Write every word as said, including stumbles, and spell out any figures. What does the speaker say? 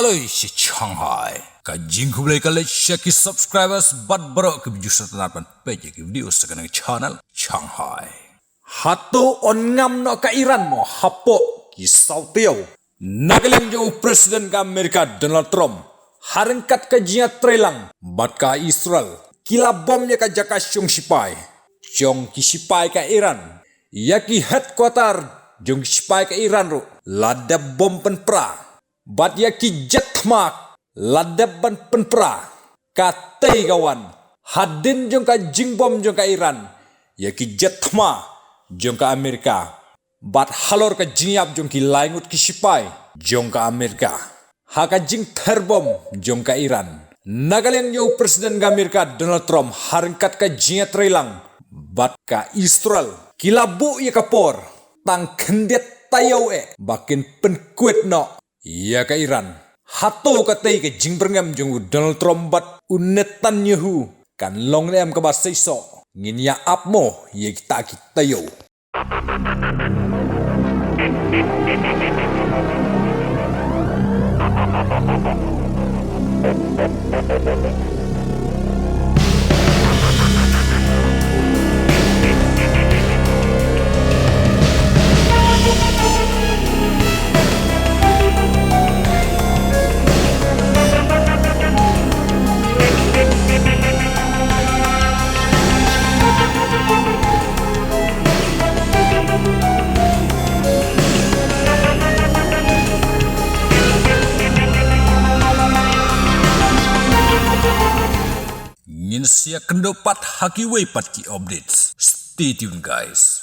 Loi shi Shanghai. Ka jingkhublei ka leit sha ki subscribers bad baroh ki views sa tang ban peit ïa ki video sa kane ka channel Shanghai. Hato yn ngam noh ka Iran mo hapoh ki saw taïew? Na ka liang jong u President ka Amerika Donald Trump, ha ryngkat ka jingïatreilang bad ka Israel, ki la bom ïa ka jaka shong shipai jong ki shipai ka Iran. Ïa ki headquarter jong ki shipai ka Iran ruh la dep bom pynpra. Bad ïa ki jet thma la dep ban pynpra. Katei ka wan hadien jong ka jingbom jong ka Iran ïa ki jet thma jong ka Amerika. Bad halor ka jingïap jong ki laingut ki shipai jong ka Amerika ha ka jingther bom jong ka Iran. Na ka liang jong u President ka Amerika Donald Trump, ha ryngkat ka jingïatreilang bad ka Israel, ki la buh ïa ka por tang khyndiat taïew eh ba kin pynkwit noh ïa ka Iran. Hato katei ka jingbyrngem jong u Donald Trump bad u Netanyahu kan long ne em kaba seisoh? Ngin ïa ap mo ïa kita ki taïew. Ngin sa ïakynduh pat ha kiwei pat ki updates. Stay tuned, guys.